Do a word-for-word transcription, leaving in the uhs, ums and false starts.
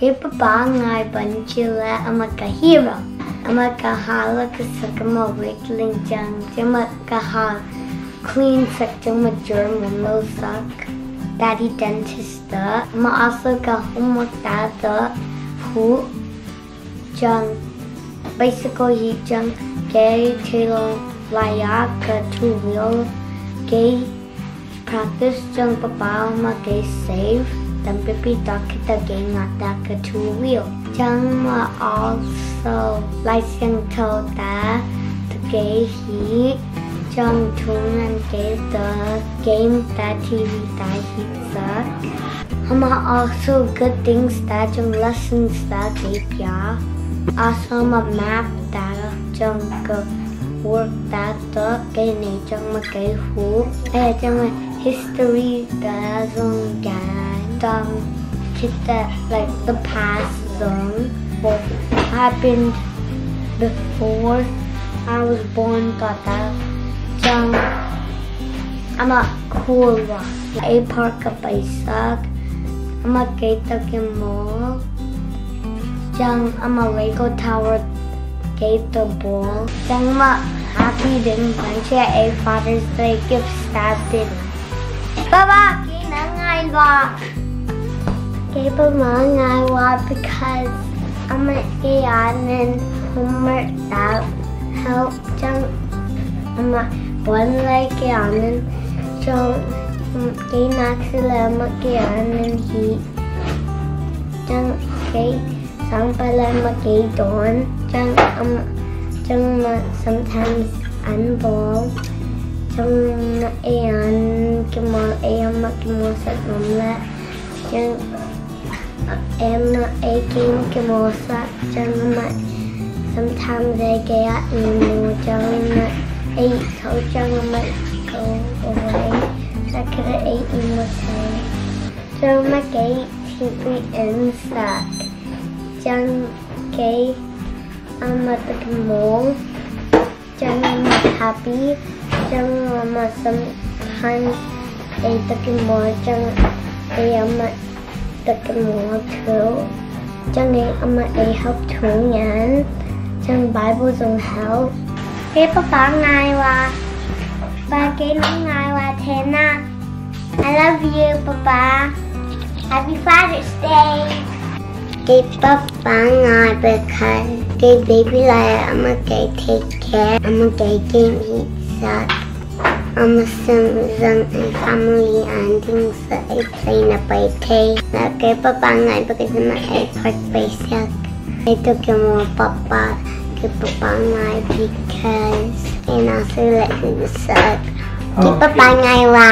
Kei papa ngai ban ci leh amah ka hero. Amah ka ha leh ka sak amah wriggling ciang, ciang amah ka ha clean sak ciang amah germ om lo sak. Daddy dentist tawh, amah a sak ka homework tawh huh ciang, bicycle hi ciang kei theilawng lai-a ka two wheel kei practice ciang papa amah kei save, tampipi tawh khit tawh kei ngah tawh ka two wheel. Ciang amah also Lai Siangtho tawh tawh kei hi ciang thungen kei tawh game tawh T V tawh hi sak. Amah also good things tawh ciang lessons tawh kei pia. Also amah math tawh ciang ka work tawh tawh kei nei ciang amah kei huh. Eh, ciang amah history tawh zong gen tawh khit tawh, like, the past zong, what happened before I was born tawh tawh ciang amah cool a. Ei park ka paisak, amah kei tawh kimawl ciang amah Lego tower kei tawh bawl ciang amah happy ding ban ci a. Ei Father's Day gifts tawh ding. Papa, kei nang ngai lua. Kei papa ngai lua because amah kei a nen homework tawh help ciang amah puan lai kei a nen ciang kei nak si leh amah kei a nen hi ciang kei sang pai leh amah kei dawn ciang amah ciang amah sometimes an bawl ciang amah ei an kimawl ei amah kimawl sak nuam leh ciang amah ei game kimawl sak ciang amah sometimes ei kei a imo ciang amah ei tho ciang amah go away. Sak khit tawh ei imo thei ciang amah kei T V en sak ciang kei amah tawh kimawl ciang amah happy ciang amah sometimes ei tawh kimawl ciang ei amah tawh kimawl too ciang ei amah ei help thu ngen ciang Bible zong help. Kei papa ngai lua. Papa, kei nang ngai lua thei na. I love you, Papa. Happy Father's Day. Kei papa ngai because kei baby lai-a amah kei take care, amah kei game hih sak, amah sim zong ei family an ding sak ei play na pai thei. Kei papa ngai because amah ei park pai sak. Ei tawh kimawl papa, kei papa ngai because ei nak si leh huh sak. Kei papa ngai lua.